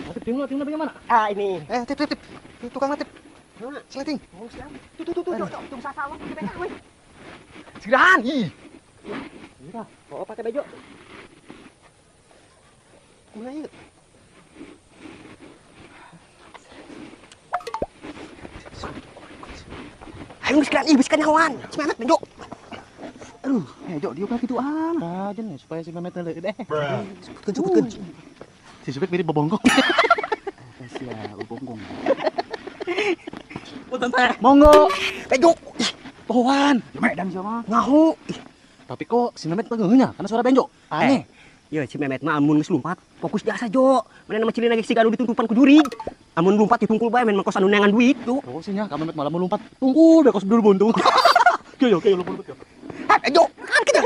Tip timna bagaimana? Ah, ini. Tip tip tip. Tukang tip. Sleting. Oh, siap. Tuh tuh tuh tuh, tuh sawah pakai baju weh. Sirahan. Ih. Iya, oh pakai baju. Kumaha ieu? Ayo geus ih geus kanyahoan. Si Memet Benjo. Aduh, Jo diuk lah gituan. Kajen supaya si Memet leuh deh. Sebutkeun sebutkeun. Si Supek mirip bobongkong. Sia bobongkong. Punten teh. Monggo. Bejo. Pohoan. Ya Medan sia mah. Ngahu. Tapi kok si Memet tengeuhnya karena suara Benjo. Aneh. Ya si Memet mah amun geus lumpat, fokus biasa Jo. Mana nama cilina ge siga anu dituntupan ku jurig. Amun lumpat ditungkul bae men mah kos anu neangan duit tuh. Oh sih nya, ka Memet malah mau lompat. Tungkul deh kos dulu buntung. Kieu yo, kieu lompat yo. Heh, Bejo, kan kita.